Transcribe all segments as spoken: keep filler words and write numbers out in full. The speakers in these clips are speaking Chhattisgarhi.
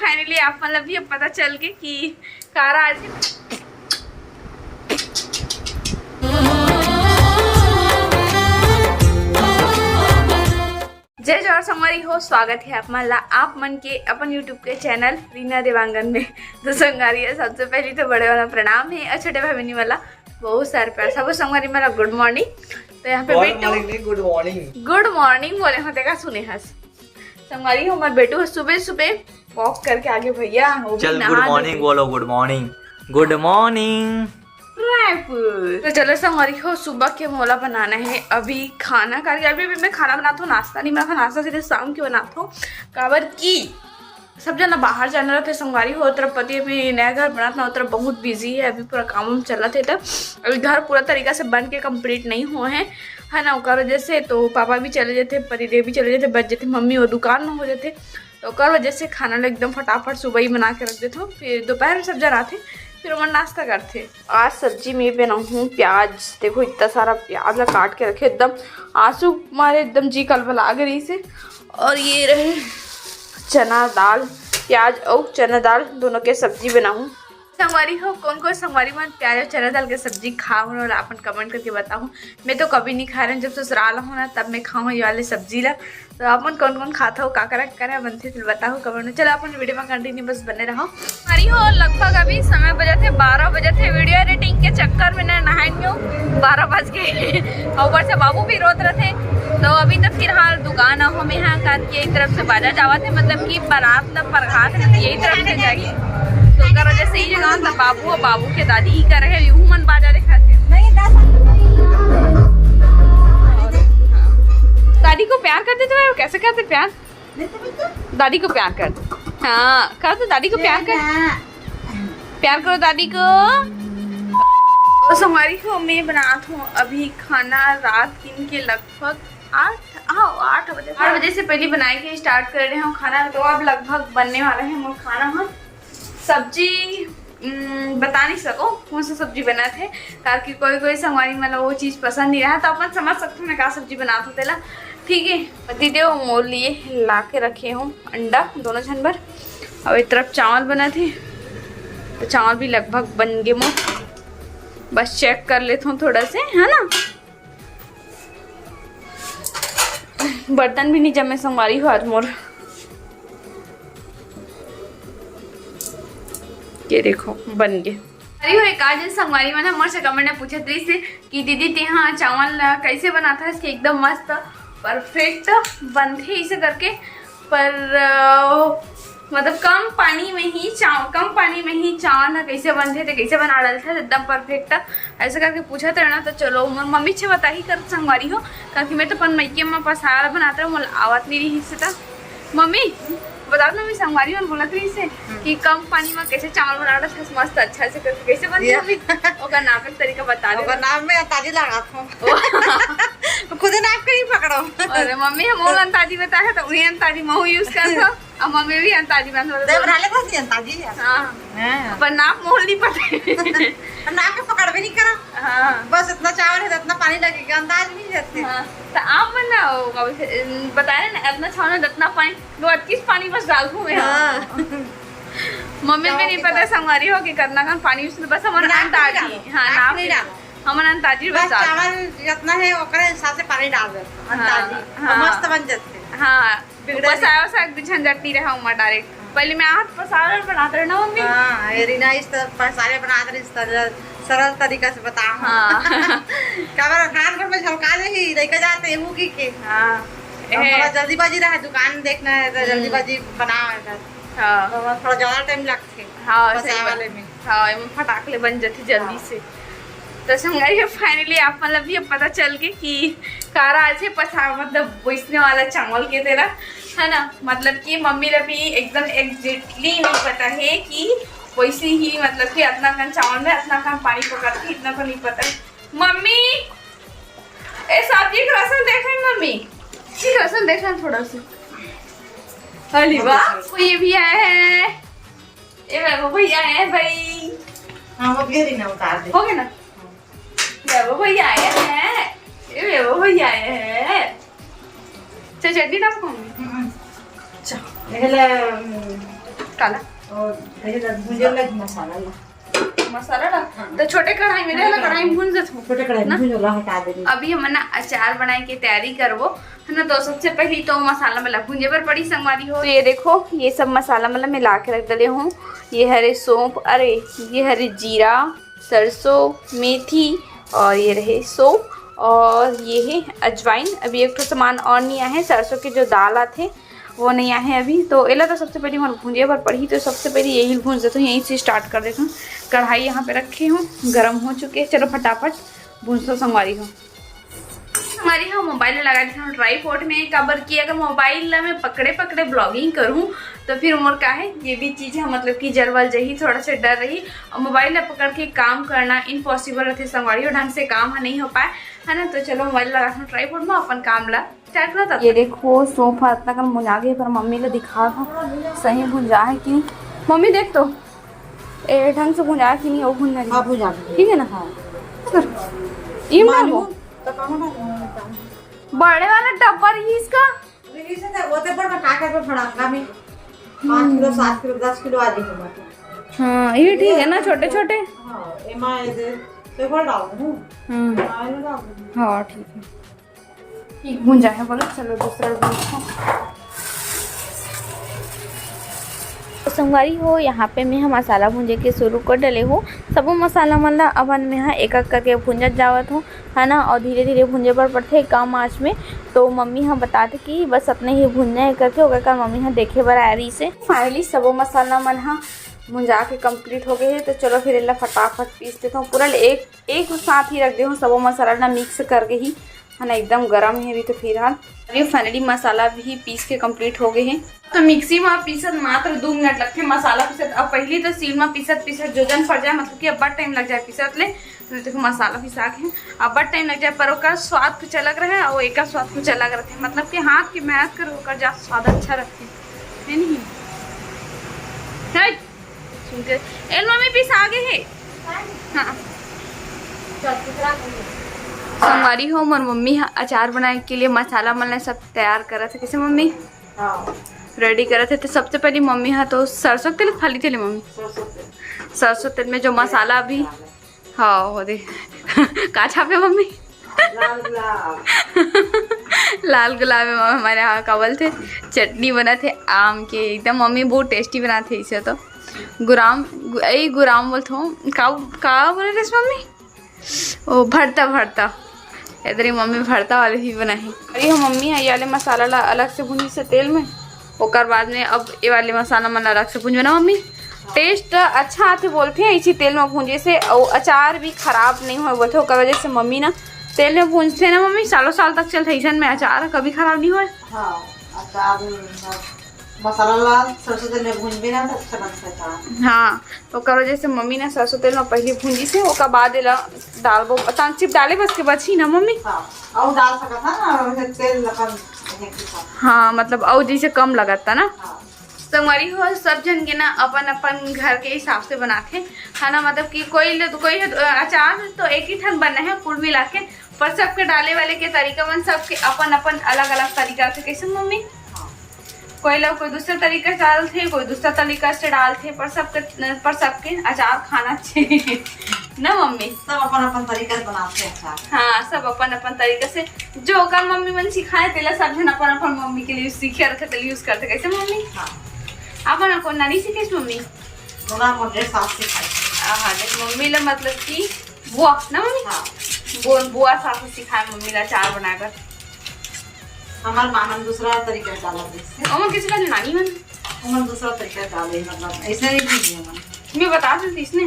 फाइनली आप मन ला भी अब पता चल के कि कारा आज। जय जोहार संगवारी हो, स्वागत है आप मन ला, आप मन के अपन YouTube के चैनल रीना देवांगन में। तो संगवारी हो, सबसे पहली तो बड़े वाला प्रणाम है और छोटे भाई बहनी वाला बहुत सारा प्यार। सब संगवारी मन ला गुड मॉर्निंग। तो यहाँ पे बेटू, गुड मॉर्निंग। गुड मॉर्निंग बोले हो, देखा सुने हस। संगवारी हो, हमारे बेटू सुबह सुबह वॉक करके आगे भैया, वो भी चल, नहा गुड मॉर्निंग बोलो, गुड मॉर्निंग, गुड मॉर्निंग। रायपुर। तो चलो संगवारी हो, सुबह के मोला बनाना है अभी खाना, करके अभी, अभी मैं खाना बनाता हूँ, नाश्ता नहीं बनाता, नाश्ता सीधे शाम के बनाता हूँ। काबर की सब जना बाहर जाना रहते संगवारी हो, ओतरा पति अभी नया घर बनात ना, ओतरा बहुत बिजी है, अभी पूरा काम वाम चलत है, तब अभी घर पूरा तरीका से बन के कंप्लीट नहीं हुआ है, है ना, ओकर वजह से। तो पापा भी चले जाते, पति देव भी चले जाते, बच जाते मम्मी, वो दुकान में हो जाते, तो ओकर वजह से खाना ला एकदम फटाफट सुबह ही बना के रख देते हो, फिर दोपहर में सब जना आते, फिर ओमन नाश्ता करते। आज सब्जी में बनाहूँ प्याज। देखो इतना सारा प्याज ला काट के रखे, एकदम आंसू मारे एकदम जी कलबला गे रहिस हे। और ये रहे चना दाल, प्याज अउ चना दाल दोनों के सब्जी बनाहूँ। संगवारी हो, कौन कौन संगवारी मन प्याज और चना दाल के सब्जी खाओ ना, अपन कमेंट करके बताओ। मैं तो कभी नहीं खा रहे, जब ससुराल हो ना तब मैं खाऊँ ये वाले सब्जी ला। तो अपन कौन कौन खाता हो, का करा करा बनथे, फिर बताओ कमेंट में। चलो अपन वीडियो में कंटिन्यू बस बने रहो। अरे हो, लगभग अभी समय बजे थे बारह बजे थे, वीडियो एडिटिंग के चक्कर में ना नहाए नहीं हूँ, बारह बज गए। और ऊपर से बाबू भी रोत रहे थे, तो अभी तो फिलहाल दुकान हो में हाँ, कान के तरफ से बाजा जावा थे, मतलब कि बारात तब परघात है, तो यही तरफ से जाएगी। तो ओकर वजह से ही जगह तब बाबू और बाबू के दादी ही कर रहे, यूं मन बाजा दिखाते हैं। नहीं, दस। दादी को प्यार करते थे, कैसे करते प्यार? दादी को प्यार कर दो। हाँ, कर दो दादी को प्यार कर। प्यार करो दादी को। तो संगवारी हो, मैं बनात हूँ अभी खाना, रात किन के लगभग आठ, हाँ, आठ बजे, आठ बजे से पहले बनाए के स्टार्ट कर रहे हूँ खाना। तो अब लगभग बनने वाला है मोर खाना। हम सब्जी, उम, बता नहीं सको कौन सा सब्जी बना थे, काबर कि कोई कोई संगवारी मन ला वो चीज पसंद नहीं रहा, तो अपन समझ सकते हैं मैं का सब्जी बनात हूँ तेला। ठीक है, पति देव मोर लिए ला के रखे हूँ अंडा दोनों झन बर। अब एक तरफ चावल बना थे, तो चावल भी लगभग बन गए मोर। बस चेक कर लेता हूँ थोड़ा से, है ना। बर्तन भी नहीं जमे संगवारी हो आज मोर। ये देखो बन गए। अरे हो, एक आज संगवारी मन मोर से कमेंट में पूछत रहिस हे कि दीदी तेहा चावल ला कैसे बनाता है, इसके एकदम मस्त परफेक्ट बनथे इसे करके। पर अ, मतलब कम पानी में ही चाव कम पानी में ही चावल ला कैसे बनथे, ते कैसे बना डालथे एकदम परफेक्ट, ऐसे करके पूछत रहना। तो चलो मोर मम्मी छे बताही कर संगवारी हो, काबर कि मैं तो अपन मइके में पसार बनात रहूँ, मोला आवत नहीं रहिस हे। त मम्मी बता दो, मैं संगवारी मन बोलत रहिस हे कि कम पानी में कैसे चावल बना डालथे मस्त अच्छा से करके, कैसे बनथे या। अभी ओकर नापे के तरीका बता दे। ओकर नाप में अंताजी लगात हूँ। खुदे नाप के ही पकड़ो। अरे मम्मी हम ओला अंताजी बताए तो वही अंताजी महू यूज करत हूँ। अब मम्मी भी अंताजी बन रही। देव भले बस ये अंताजी है। हाँ। हाँ। पर नाप मोल नहीं पता है। नाप के पकड़बे नहीं करा। हाँ। बस इतना चावल है, इतना पानी लगेगा, अंदाज नहीं रहते। हाँ। तो आप मन ना वो, अब इसे, बता रहे ना, इतना चावल है, इतना पानी, दो अतकीस पानी बस डाल दूँ मैं। हाँ। मम्मी भी नहीं पता संगवारी हो कि कितना कन पानी, उसने बस हमारा नाप नहीं अंदाजी। डाल, हाँ, नाप नाप नहीं नहीं डाल। डाल। हमारा अंदाजी बस बस डाल। चावल जितना है, ओकरे हिसाब से पानी डाल दे। हाँ, अंदाजी। हाँ। मस्त बन जाते। हाँ। बिगड़ा बस नहीं। आया सा एक झंझट नहीं रहा हमारा डायरेक्ट। पहले मैं हाथ पसारे बनात रहे ना मम्मी। हाँ, ये रीना इस तरह पसारे बनात रही, सरल, सरल तरीका से बता। हाँ। काबर धान भर में झलका दे ही, लेके जाते हैं मुगी के। हाँ। हम ए। थोड़ा जल्दीबाजी रहा, दुकान देखना है तो हम्म। जल्दीबाजी बनाओ है। हाँ। तो वहाँ थोड़ा ज्यादा टाइम लगते। हाँ, सही पसाए बात। वाले में। हाँ, एमे फटाक ले बन जाथे जल्दी हाँ। से। तो संगवारी हो, finally आप मन ला भी अब पता चल के कि कारा आज है पसा, मतलब वैसने वाला चावल के तेरा, है ना? मतलब कि मम्मी ला भी एकदम exactly नहीं पता है कि वैसे ही, मतलब कि अतना कन चावल में अतना कन पानी पकड़थे, इतना तो नहीं पता है। मम्मी, ए सब्जी के रसन देख रहे मम्मी, ठीक रसन देख रहे थोड़ा सा। अरे वाह, वो ये भी आया है। ए भाई, वो भैया आए हैं भाई। हाँ, वो भी रीना उतार दे। हो गया ना? ये वो भैया आए हैं। ए, ये वो भैया आए हैं। चल, चटनी डाल खाऊंगी। हम्म। अच्छा, ये ले, हम्म, मसाला। और भूंजे लगी मसाला ला। मसाला ला? हाँ। तो छोटे कढ़ाई में, छोटे कढ़ाई में भूंज देथो। छोटे कढ़ाई में ना? भूंज ला, हटा दे। अभी हमन ना अचार बनाए के तैयारी करबो, है ना। तो सबसे पहली तो मसाला मन ला भूंजे बर पड़ी संगवारी हो। तो ये देखो, ये सब मसाला मन ला मिला के रख डले हूँ। ये हरे सौंफ, अरे ये हरे जीरा, सरसों, मेथी और ये रहे सौंफ और ये है अजवाइन। अभी एक ठो सामान और नहीं आया है, सरसों के जो दाल आथे वो नहीं आया है अभी। तो एला तो सबसे पहले हमन भूंजे बर पड़ही, तो सबसे पहले यही भूंज देथों, यहीं से स्टार्ट कर देथों। कढ़ाई यहाँ पे रखे हूँ, गर्म हो चुके हैं। चलो फटाफट भूंजथों संगवारी हो। संगवारी हो, मोबाइल में लगा देथों ट्राईपोड में, काबर कि अगर मोबाइल ला मैं पकड़े पकड़े ब्लॉगिंग करूँ तो फिर मोर का है, ये भी चीज है मतलब कि जरवल जही, थोड़ा सा डर रही। और मोबाइल ला पकड़ के काम करना इम्पॉसिबल रहथे संगवारी हो, ढंग से काम ह नहीं हो पाए, है ना। तो चलो मोबाइल लगा देथों ट्राईपोड में, अपन काम ला स्टार्ट करत। ये देखो, सौंफ ह अतना कन भुंजा गे, पर मम्मी ला दिखा था सही भुंजा है कि नहीं। मम्मी देख तो, ए ढंग से भुंजा है कि नहीं, वो भुंजा हाँ, भुंजा गई। ठीक है ना? हाँ। कर। ये मार मालूम वो। तो कहाँ ना, बड़े वाला डब्बा रही इसका। अरे, इसे तो वो तो बड़ा काका पे फड़ांगा में। पाँच किलो, सात किलो, दस किलो आ जाएगा। हाँ, ये ठीक है ना, छोटे छोटे। हाँ, एमा ये दे, तो बड़ा डाल दूँ। हम्म। हाँ, ये डाल दूँ। हाँ, ठीक है। एक भुंजा है, बोलो, चलो दूसरा भुंजा। तो संगवारी हो, यहाँ पे मैं ह मसाला भूंजे के शुरू कर डले हूँ। सबो मसाला मन ला अब मैं ह एक एक करके भूंजत जावत हूँ, है ना। और धीरे धीरे भूंजे बर पड़थे कम आँच में। तो मम्मी ह बताथे कि बस अतने ही भूंजना है करके, ओकर कार मम्मी ह देखे बर आए रहिस हे। फाइनली सबो मसाला मन ह भुंजा के कंप्लीट हो गए हे। तो चलो फिर एला फटाफट पीस देथों। पूरा एक एक साथ ही रख दे हूँ, सबो मसाला ना मिक्स करके ही, है ना, एकदम गरम है अभी तो फिलहाल। अभी फाइनली मसाला भी पीस के कंप्लीट हो गए हैं। तो मिक्सी में पीसत मात्र दो मिनट लगथे मसाला पीसत। अब पहली तो सील में पीसत पीसत जोजन फट जाए, मतलब कि अब्बड़ टाइम लग जाए पीसत ले। तो देखो मसाला पिसा के अब्बड़ टाइम लग जाए, पर ओकर स्वाद कुछ अलग रहे और एकर स्वाद कुछ अलग रहथे, मतलब कि हाथ की मेहनत करो ओकर जा स्वाद अच्छा रहथे, है नहीं? है? सुन के, ए मम्मी पिसा गे हे। हाँ। संगवारी हो, मोर मम्मी ह अचार बनाए के लिए मसाला मन ला सब तैयार करत हे। कैसे मम्मी? हाँ। रेडी करत हे। तो सबसे पहले मम्मी ह तो सरसों तेल फाली थे ले मम्मी। सरसों तेल। सरसों तेल में जो मसाला अभी, हाँ, वो दे। का छापे मम्मी? लाल गुलाब। लाल गुलाब में हमारे यहाँ का बोलथे, चटनी बनत हे आम के, एकदम मम्मी बहुत टेस्टी बनाथे इसे तो। गुराम, गु-, ए गुराम बोलथो, का, का बोले रेस मम्मी? ओ भरता, भरता। इधर ही मम्मी भरता वाले ही बनाही। अरे हो मम्मी, ये वाले मसाला ला अलग से भूंजी से तेल में, ओकर बाद में अब ये वाले मसाला मन ला अलग से भूंजबे ना मम्मी। टेस्ट अच्छा आथे बोलथे इसी तेल में भूंजे से, अउ अचार भी खराब नहीं होय बोलथे, ओकर वजह से मम्मी ना तेल में भूंजथे ना मम्मी, सालों साल तक चलथे। ऐसन में अचार कभी खराब नहीं होय। हाँ, अचार में मसाला ला सरसों तेल में भूंजबे ना तो अच्छा बनथे अचार। हाँ, तो ओकर वजह से मम्मी ना सरसों तेल में पहले भूंजी से, ओकर बाद एला डालबो। तान चिप डाले बस के बची ना मम्मी? हाँ, अउ डाल सकत हा ना, वैसे तेल अपन एक ही साथ। हाँ, मतलब अउ जैसे कम लगत था ना। हाँ। संगवारी हो, सब झन के ना अपन अपन घर के हिसाब से बनाथे, है ना। मतलब कि कोई ल-, कोई ह-, अचार तो एक ही ठन बनना है कुल मिला के, पर सबके डाले वाले के तरीका मन सबके अपन अपन अलग अलग तरीका से। कैसे मम्मी? हाँ। कोई लोग कोई दूसरे तरीका से डालथे, कोई दूसरा तरीका से डालथे, पर सबके, पर सबके अचार खाना चाहिए ना मम्मी? सब अपन अपन तरीका से बनाथे अचार। हाँ, सब अपन अपन तरीका से जो ओकर मम्मी मन सिखाए, तेला सब झन अपन अपन मम्मी के लिए सीखे रखे, तेला यूज़ करथे। कैसे मम्मी? हाँ। अपन कोन नानी सीखेस मम्मी? मोला मोर सास सिखाए। हाँ, देख मम्मी ला मतलब कि बुआ ना मम्मी? हाँ। बोल बुआ सास सिखाए मम्मी ला अचार बनाए बर। हमार माँ मन दूसरा तरीका से डालत रहिस। ओमन कैसे डाले नानी मन? ओमन दूसरा तरीका से डाले, मतलब ऐसे नहीं भूंजे ओमन। मैं बता देती इसने।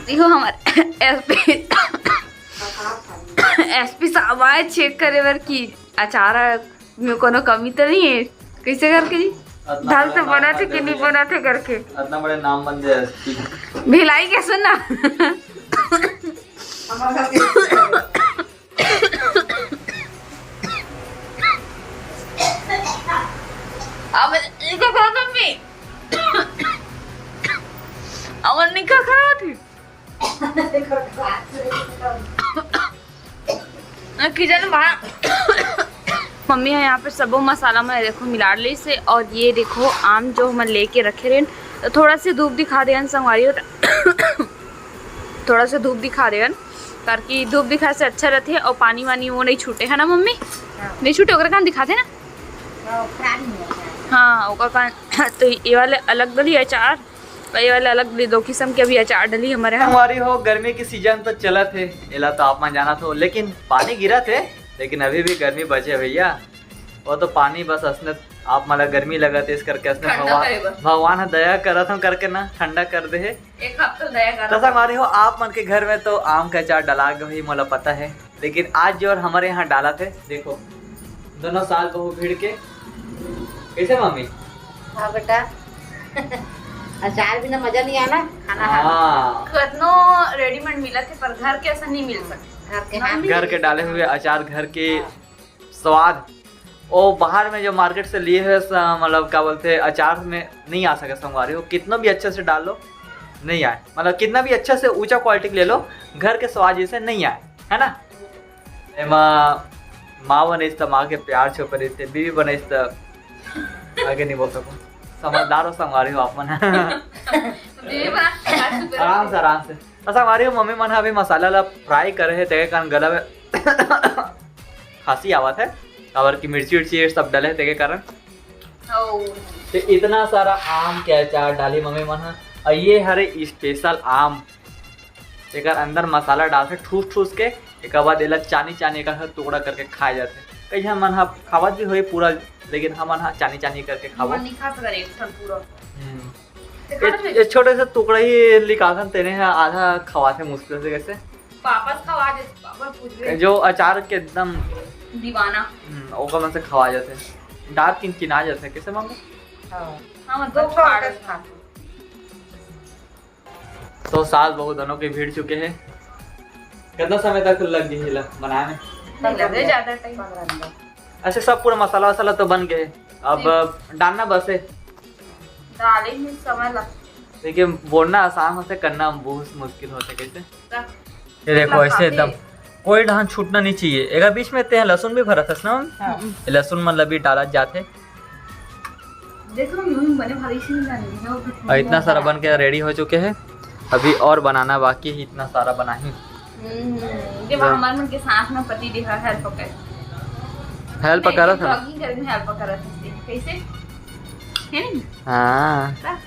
देखो हमारे एसपी, एसपी साहब आए चेक करे बर कि अचार में कोनो कमी तो नहीं है। कैसे करके जी? अतना ढंग से बड़े नाम बनाथे बन कि दे नहीं भैया। बनाथे करके। अतना बड़े नाम बन दे एसपी। भिलाई के सुन ना। हमारे साथ अब इनका खा मम्मी। अब इनका खा थी। किचन बाहर। मम्मी ह यहाँ पे सबो मसाला में देखो मिला ले से। और ये देखो आम जो हमन लेके रखे रहेन, तो थोड़ा से धूप दिखा देन संगवारी हो, थोड़ा से धूप दिखा देन, ताकि धूप दिखाए से अच्छा रहथे और पानी वानी वो नहीं छूटे, है ना मम्मी? हाँ। नहीं छूटे, ओकरे कारण दिखाते ना। हाँ, ओकरे कारण। तो ये वाले अलग डली अचार, और ये वाले अलग डली, दो किस्म के अभी अचार डली हमारे यहाँ। संगवारी हो, गर्मी के सीजन तो चलत हे, एला तो आप मन जानत हो, लेकिन पानी गिरत हे, लेकिन अभी भी गर्मी बचे हे भैया। वो तो पानी बस असने आप मन ला गर्मी लगत हे, इस करके असने ठंडा भगवान, करे बर। भगवान ह दया करत हूँ करके ना ठंडा कर दे हे। एक हफ्ता दया करत तो हूँ। संगवारी हो, आप मन के घर में तो आम के अचार डला गे होही, मोला पता हे, लेकिन आज जो हमर यहाँ डालत हे, देखो दोनों सास बहू भिड़ के। कैसे मम्मी? हाँ बेटा। अचार बिना मजा नहीं आना खाना। हाँ। कतनो रेडीमेड मिलत हे, पर घर के असन नहीं मिल सकता। घर के हाथ घर के डाले हुए अचार, घर के हाँ। स्वाद, वो बाहर में जो मार्केट से लिए हुए स-, मतलब क्या बोलते हैं, अचार में नहीं आ सके संगवारी हो। कितना भी अच्छे से डाल लो, नहीं आए, मतलब कितना भी अच्छे से ऊंचा क्वालिटी ले लो, घर के स्वाद जैसे नहीं आए, है ना? एमा माँ बनइस त माँ के प्यार छुपे रहिथे, बीवी बनइस त आगे नहीं बोल सकूँ। समझदार हो संगवारी हो आप मन। बीवी बना, प्यार छुपे आराम से, रहिथे। आराम से। तो संगवारी हो, मम्मी मन ह अभी मसाला ला फ्राई करे हे, तेके कारण गला में खांसी आवत हे, काबर कि मिर्ची उर्ची ये सब डले हे, तेके कारण। ओ। तो इतना सारा आम के अचार डाली मम्मी मन ह, और ये हरे स्पेशल आम, एकर अंदर मसाला डालथे ठूस ठूस के, एकर बाद एला चानी चानी एकर टुकड़ा करके खाए जाथे। कई झन मन ह खावत भी होही पूरा, लेकिन हमन ह चानी चानी करके खाबो। मन नहीं खा सकत एक ठन पूरा। हम्म। ते खा ये, लेबे? ये छोटे से टुकड़ा ही निकालथन, तेने ह आधा खवाथे मुश्किल से। कैसे? वापस खवा दे, बाबा पूछ रहे। जो अचार के एकदम दीवाना। हम्म, ओकर मन से खवा जाथे। दांत किनकिना जाथे, कैसे मामू? हाँ। हाँ, मतलब अच्छा, खाड़ अच्छा। तो सास बहू दोनों के भिड़ चुके हैं। कितना समय तक लग गई हिला बनाने में? नहीं लगे ज्यादा टाइम। अच्छा, सब पूरा मसाला वसाला तो बन गए, अब डालना बस है। डाले में समय लगता। देखिए, बोलना आसान होथे, करना बहुत मुश्किल होथे। कैसे? ये देखो, ऐसे एकदम कोई ढांच छूटना नहीं चाहिए। एकर बीच में तें लहसुन भी भरत हस ना? हाँ। ये लहसुन मन ला भी डाला जाथे। देखो, यूं ही बने भारी सी नहीं जानी है, वो भी और इतना सारा बन के रेडी हो चुके हैं, अभी और बनाना बाकी है, इतना सारा बनाही। हम्म, जब हाँ। हमारे मन के साथ में पति देहा हेल्प कर। हेल्प नहीं, करत है। Vlogging करे में हेल्प करत है। कैसे? है नहीं? हाँ। का?